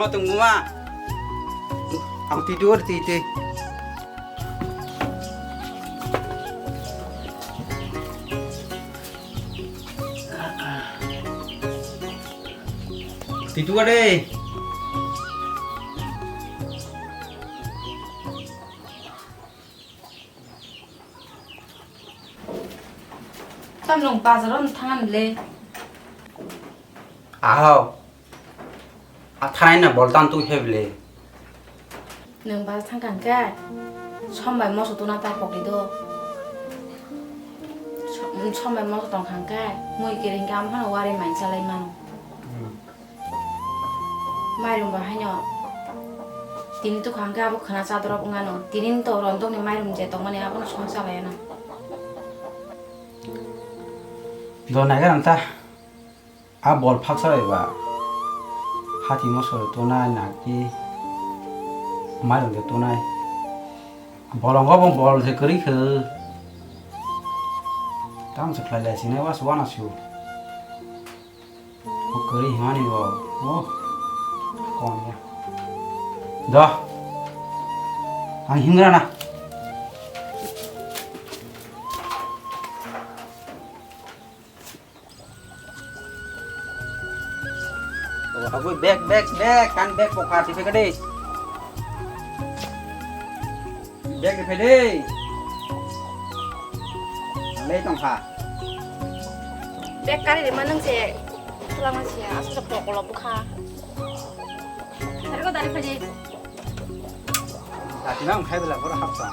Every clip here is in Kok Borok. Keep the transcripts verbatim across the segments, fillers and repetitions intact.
Ma tong ma. Ang ti dur ti ti. Ti tu de. Tam nung bazar on thangan le. Aho. A thanai na bol tan tu he ble. Nung bazar thang kang kai. Sombai moso tuna ta pokri do. So-, sombai moso tong kang kai. Mui kiring kam hano wari main salai mano. Mairum ba haino tini tukha hwnkhe abo khwna chadorok wngano. Tini to rondokni mairum je tongmani abono song chalaiano. Do naiga nang ta. A bol phaksa bai ba. Hati moso tonai naki mairum de tonai. Bolongo bo bol se kwrwi khe. Tamo se khlai lai sinai was wana su. Kwrwi himani bo. Oh. Kon ya. Do. Ang hingra na. Oh, abui bag, bag, bag, kan bag kokha tipe kade. Bag tipe de. Lei tongkha. Bag kari de manang se. Pula ma se, asa se pokolo bukha. Dari ko dari phaji. Latina ang khai bela bora hapsa.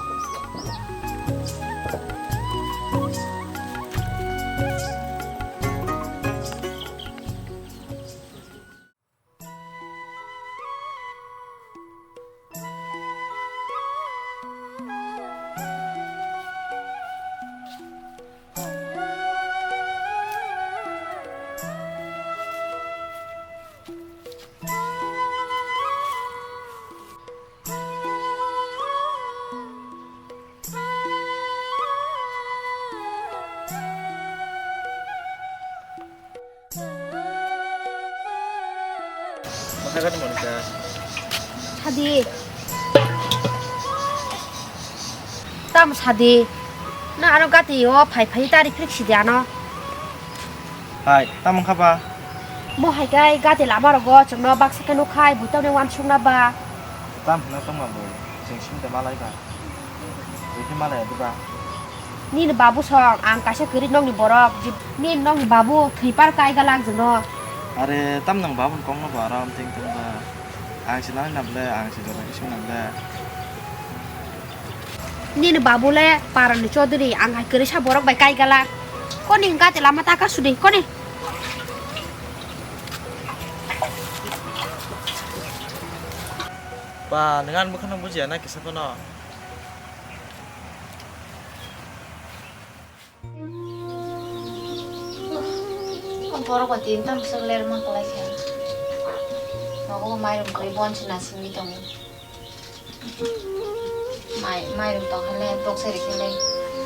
Sadi. Tam sadi. Na aro gati o phai phai tari phrik sidi ano. Hai, tam wngkha ba? Bo hai kai gati lama rogo chwngno baksa khe nukhai buitokni wansukna ba. Tam hwnna tongma bo, chwng simi da malai ba. Buikhe malai adi ba. Nini babu song ang kaisa kwrwi nokni borok, nini nokni babu thwipar kai galak jwngno. Are tam nang babu ni kok no ba aram ting ting ba. Ang se nang na ble, ang se jora khe sung na ble. Nini babu le parani chodri, ang hai kwrwi sa borok bai kai galak. Koni hwnkha te lama taka sudi, koni. Ba, nang ani bwkhano bujiya na kisa phano? Borok ba tin tam swk ler ma kwlai kha. Nogo mairum kwrwi bon se nasingwi tongo. Mai, mairum tong hale boksa ri khe le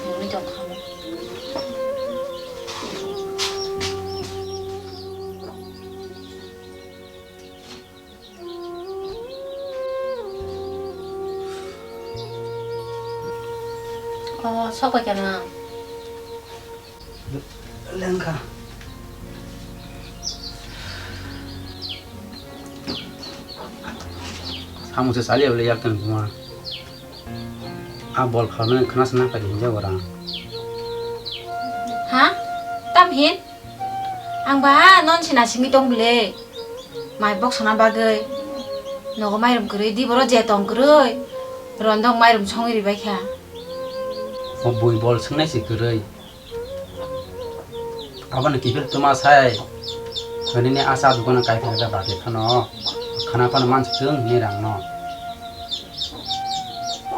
nugwi tong kha mo. O, sok bai kha na? Lengkha. Samung se sali abole yak tang kuma. A bol khalmani khna sana kadi hinja wara. Ha? Tam hin? Ang ba non sina simi tong bile. Mai bok sana bagwi. Nogo mairum kwrwi di boro je tong kwrwi. Rondong mairum songwi ribai kha. O bui bol swngnai se kwrwi. Aboni kiphil twma sai. Nini asa dukano kai phai kha bati phano. Khana phano mansi chwng ni rang no.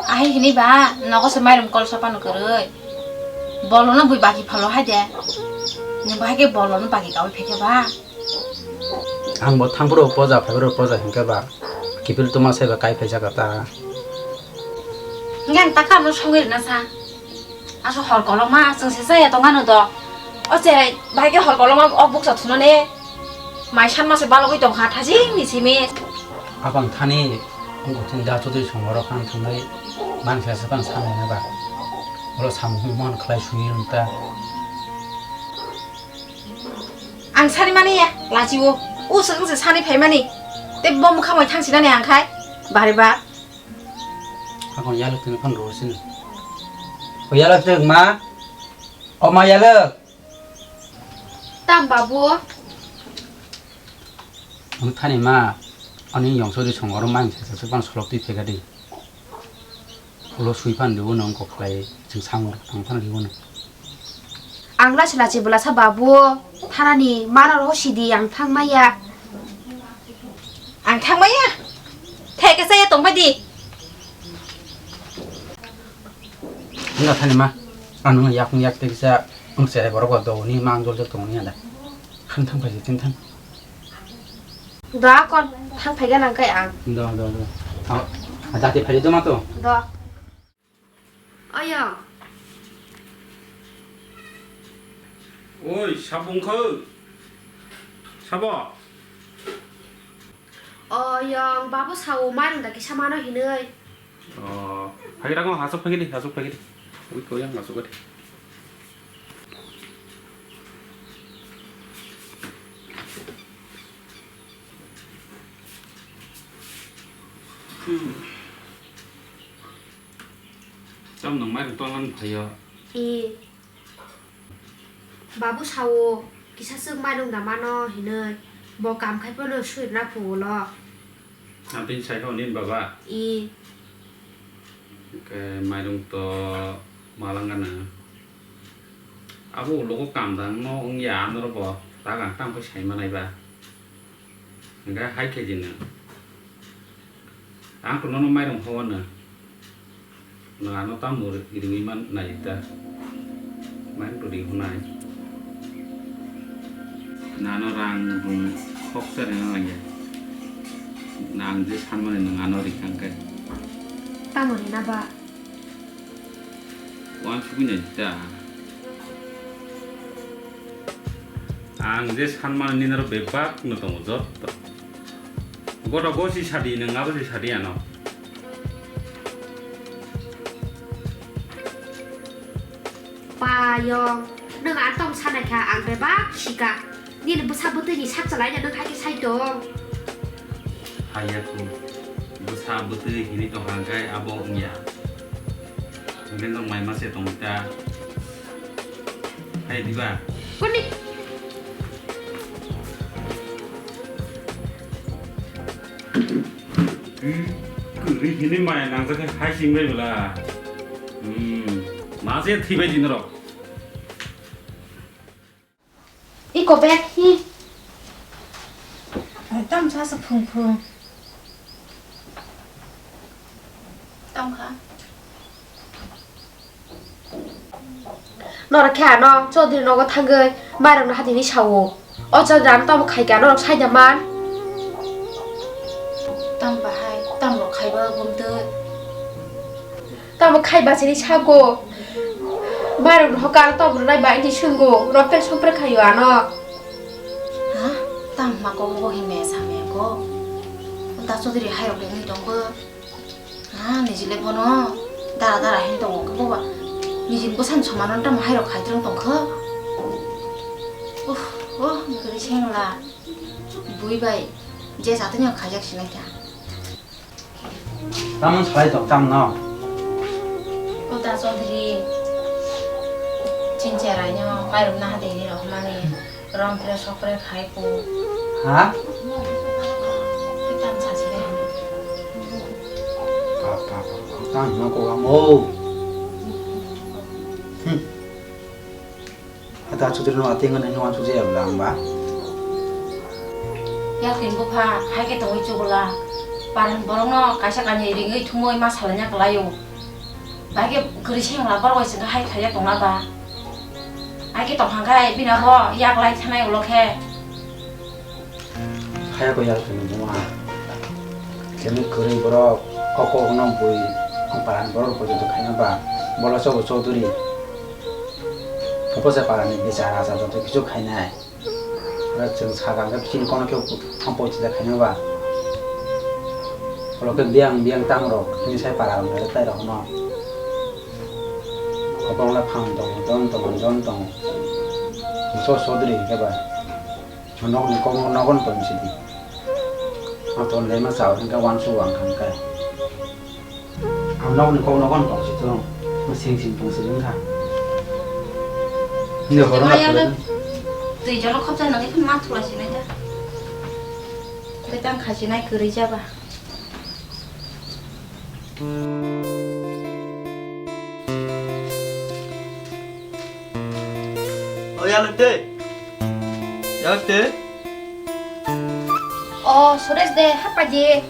Ahai hini ba nogo se mairum kol sapano kwrwi. Bolono bui baki phalo hai de. Ni bahai ke bolono baki kawi phai khe ba. Ang bo thangphuru poja, phaiphuru poja hinkhe ba kiphil twma saiba kai phaijak ta. Ngang ta kamno songwi rwna sa. Aso hor kolokma chwng se chaya tongano do. O cherai bahai khe hor kolokma o bukcha thuno ne. Mai san mase balogwi tongkha thajing ni simi. Abang thani wngkuk chini da Chaudhuri songoro khan thangnai mansa se bang sanai na ba. Oro samung hwn mohon khlai sui wng ta. Ang sani mani ya, lachi o. O swkang se sani phai mani. Te bo mukha moi thang sinani ang khai. Bari ba. Abang yalwk tini phone ro sini. O yalwk tini ma. O ma yalwk. Tam babu. Ang thani ma, ani yong sori song oro mang sa sa bang solok twi phega di. Ulo sui phan di uno kok khlai chwng samung rok tang phan di uno. Ang lachi lachi bwlasa babu, thanani mano ro sidi ang thang maya. Ang thang maya. Theke saya tong phai di. Wngkha thani ma, ang nungno yakung yak tei kisa wng cherai borok bo dogoni ma ang joljak tongoni ada. Khan thang phaijak tini thang. Da kon thang phaiga nang kai ang. Do, do, do. Aw, jati phaijak do ma to? Do. Oyo. Oi, sabo wngkha. Sabo. Oyong, babu sao, mairung da kisa mano hinoi. Oh, phagi rango, hasuk phagi di, hasuk phagi di. Ui, koyang hasuk phagi di. Hmm. Tam nang mairung tonglan phayo. I. Babu sao, kisa swk mairung da mano hinoi, bo kam khai pono suirna phuo lo. Abini sai kha nini baba? I. Hwnkhe mairung to malangano. Abo ulogo kam dangno wngya, anoro bo tak ang tang phai sai manai ba. Hwnkhe hai khe jino. Ang to nono mairung howano. Nwng ano tamo ri-, riwi man nai ta. Mairung to ri hunai. Nano rang rung khoksa rina nangya. Nang je sanmani nwng ano ri kangkhe. Tamo rina ba? Uansugui nai ta. Ang je sanmani ninaro bebak no tongo jotto. Goto gosi sadi nwng abo si sadi ano. Payong, nwng ang tong sanai kha ang bebak sika. Nini bwsa bwtwi ni sak chalai no nwng hai khe sai tong. Haiya khu. Bwsa bwtwi hini tong hang kai abo wngya. Hwnkhe nwng mai ma se tong ta. Hai diba? Kuni? Hmm, kwrwi hini maya nangjak khe hai sing bai bwla. Hmm, ma se thwi bai di norok. Iko bag hi. Tam sa sa phung phung. Tam kha. Norok khe ano Chaudhary nogo thangwi mairokno hadini sao. O Chaudhary ano tamo khai kha norok saida man. Tam bahai, tam rok khaiba bumtwi. Tamo khai bachini sago. Mairokno hoka ano tamo rwnai bai di swngo. Ropel sopre khaio ano. Ha? Tam ma ko bo hime same ko. Da Chaudhary hai rok ni tongbo. Ah, nijile bono dara dara hin tongo khe boba. Nijini bwsani somano tamo hairok khai twrwng tongkha. Uh, uh, kwrwi sengla. Bui bai je jatoni khaijak sinai kha. Tamon salai tong tam no. O da Chaudhary. Chincherai no, mairum na hade ni rok mani. Rom tere sokre khai ko. Ha? Kitan sasi de. Pa, pa, pa, pa, tang no ko amo. Hmm. Ada Chaudhary no ating ngai no ansu je abla amba. Ya kin ko pha, hai ke tongwi chugula. Paran borok no kaisa kani ringwi thumwi ma salanya kalayo. Bai ke kwrwi se wngla borok bai se hai khlaiya tongna ba. Ai khe tong hang khe bini abo yak lai thanai ulo khe. Haya ko yak tong numa. Kemi kwrwi borok kok kok no bui ang paran borok porjonto khaina ba. Bolo chobo Chaudhary. Opo se parani bichar achar joto kichu khainai. Oro chwng sakha hwnkhe chini kono khe thampoi chida khaina ba. Oro khe biyang biyang tang rok, tini sai para rok nai tai rok no. Kobong la phang tongo, don tongo, jon tongo. Muso sodri hingke ba. Nok ni kok nogon tong sidi. Ang ton le ma sao hingke wan su wang khang kai. Ang nok ni kok nogon tong si tong. Ma sing sing tong si wng kha. Ni horo na Maya pura. Twi jono khopsa nang ikhun ma thula si nai da. Twi tang kha si nai kwrwi jaba. O yalak de. Yalak de. O Suresh de, hapa je.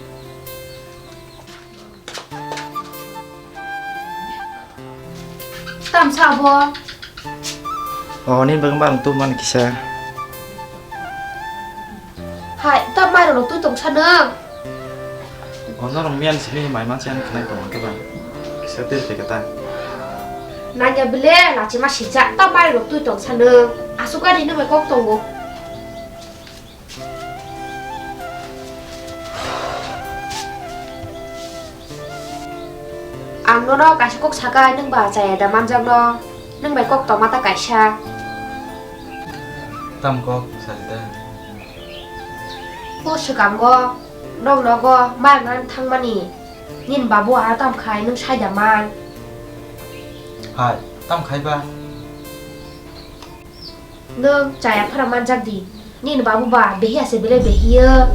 Tamsa bo. O, nini bagwi ma ang tubumani kisa. Hai, to mairokno twi tongsa nwng? O, norok miyan simi mai manse ani khnai tongo khe ba. Kisa twi rwkhe ta. Nanya bile, lachima sijak, to mairokno twi tongsa nwng? Aswk ani nwng bai kok tongo. Ang nono kaisa kok sakai, nwng ba chaya da manjakno, nwng bai kok tongma ta kaisa. Tam kok sadi da. O swkango, nok nogo mairok nani thangmani, nini babu ano tam khai nwng sai da man? Hai, tam khai ba? Nwng chaya phano manjak di. Nini babu ba behiya se belai behiyo.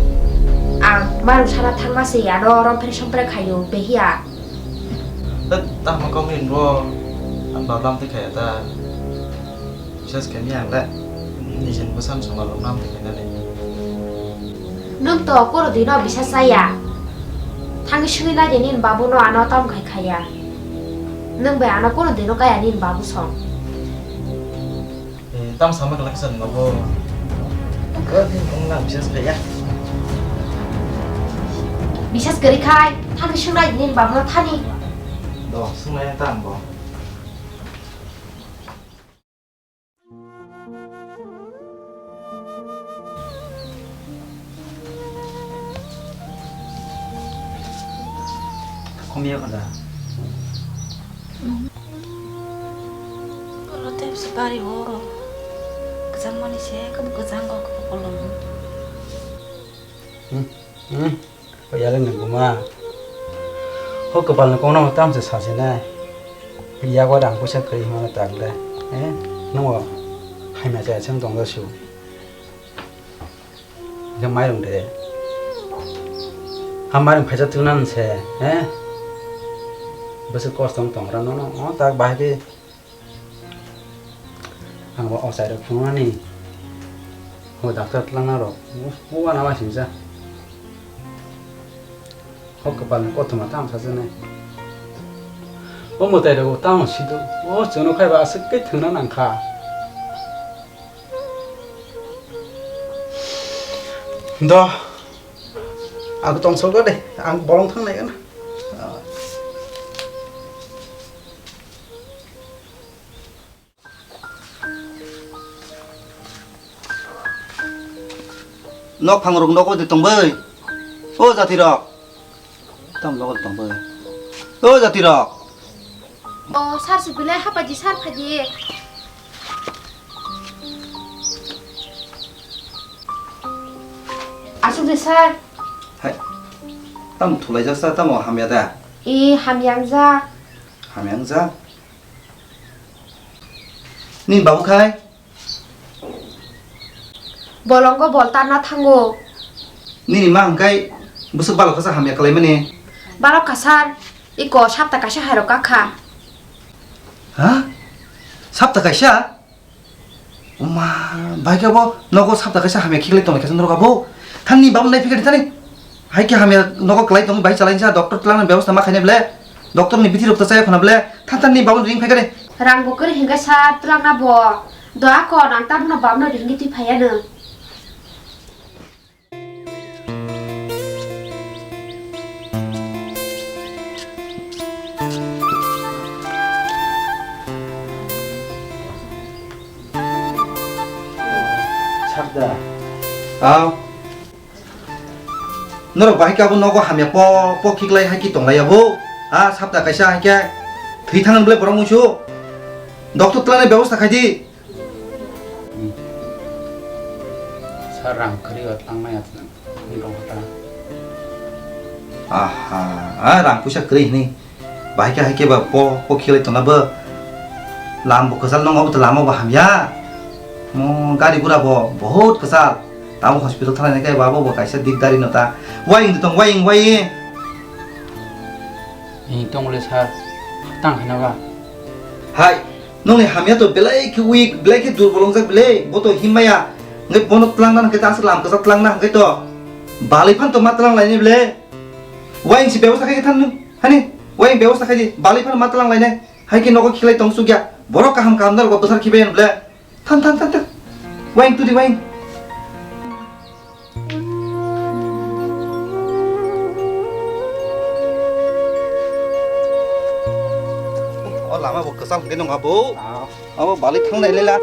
Ang marung sana thangma se ano rompre sompre khayo behiya. Tat tamo kok ni bo ang bablam te khaya ta. Bisas khe ni ang le. Ni sen bo sam sama lo nam te khaya ni. Nwng to koro dino bisas chaya. Thangwi swngwi nai de nini babu no ano tam khai khaya. Nwng bai ano koro dino kaya nini babu song. Eh, tam sama kelak sa nogo. Ko din kong lang bisas kaya. Bisas kari khai, thangwi swngwi nai de nini babu no thani. Do, swngwi nai tam bo. Khumya kada. Oro tepsi bari o. Kwchangmani se, kebo kwchang o, kebo kolom. Hmm, hmm. Yaleng ni buma. Ho kwpal ni kok no tam se sa se nai. Yago rang puisa kwrwi hwnmano ta le, eh, nwngo hamya chaya chwng tong jasu. Hwnkhe mairung de. Ha mairung phaijak thwngna se, eh? Bwswk kosto wng tong gra nono, o tak bahai khe ang bo ochai rok phunuknani. O doctor twlangna rok, o, o uanama singsa. Ho kwpalni kothoma tamo sajaknai. O mwtai rok tamo sido. O chwngno khai ba aswk khe thwngna nang kha. Do. Ang tong sokgo de. Ang bolong thang nai gana. Nok phang rok nogo de tong bai. O jati rok. Tam nogo de tong bai. O jati rok. O sir se belai hapadi sir phadi. Asuk de sir. Hai. Tam thulai jak sa tamo hamya da. E hamya jak. Hamya jak. Nini babu khai? Bolongo bol tarna thango. Nini ma hwnkhe bwswk balok kha sa hamya kwlaimani? Balok kha sir, iko sapta kaisa hairok kakha. Ha? Sapta kaisa? Oma, bai khe bo nogo sapta kaisa hamya khiklai tonglai khe norok abo. Thani babu nai phikadi thani. Hai khe hamya nogo kwlai tong bai chalainsa doctor twlangna bebosta ma khainai ble. Doctor ni bithi rok ta chaya khuna ble. Than than ni babu ring phai kare. Rang bo kwrwi hingke sa twlangna bo. Do ako nang tabukno babu no ringni twi phaiya nang. Sakda. Aw. Norok bahai khe abo nogo hamya po po khiklai hai khe tonglai abo. Ha, sapta kaisa hai khe thwi thangni bwlai borok muisu. Doctor twlangni bebosta khai di. Sir, rang kwrwi o tangmaya tong kha. Aha, a rang puisa kwrwi hwnwi. Bahai khe hai khe ba po po khiklai tongna bo. Lam bo kwchal nongo, abo to lama bo hamya. Mo gari gura bo bahut kwchal. Tamo hospital thangnai khe bo abo bo kaisa dik gari no ta. Waying tong, waying, waying. Ni tong le sir, tang hina ba. Hai, nongni hamya to belai khe weak, belai khe durbol wngjak belai. Bo to himmaya. Ngai bono twlangna hwnkhe ta aswk lam kwchak twlangna hwnkhe to. Balai phan to ma twlang laini ble. Waying si bebosta khai khe than nung. Hani, waying bebosta khai di. Balai phan ma twlang lainai. Hai khe nogo khiklai tong sukya. Borok kaham kaham norok bo bwsar khibai ble. Than, than, than, than. Waying tudi waying. O lama bo kwchal hwnkhe nung abo. Ah. Abo balai thangnai lela.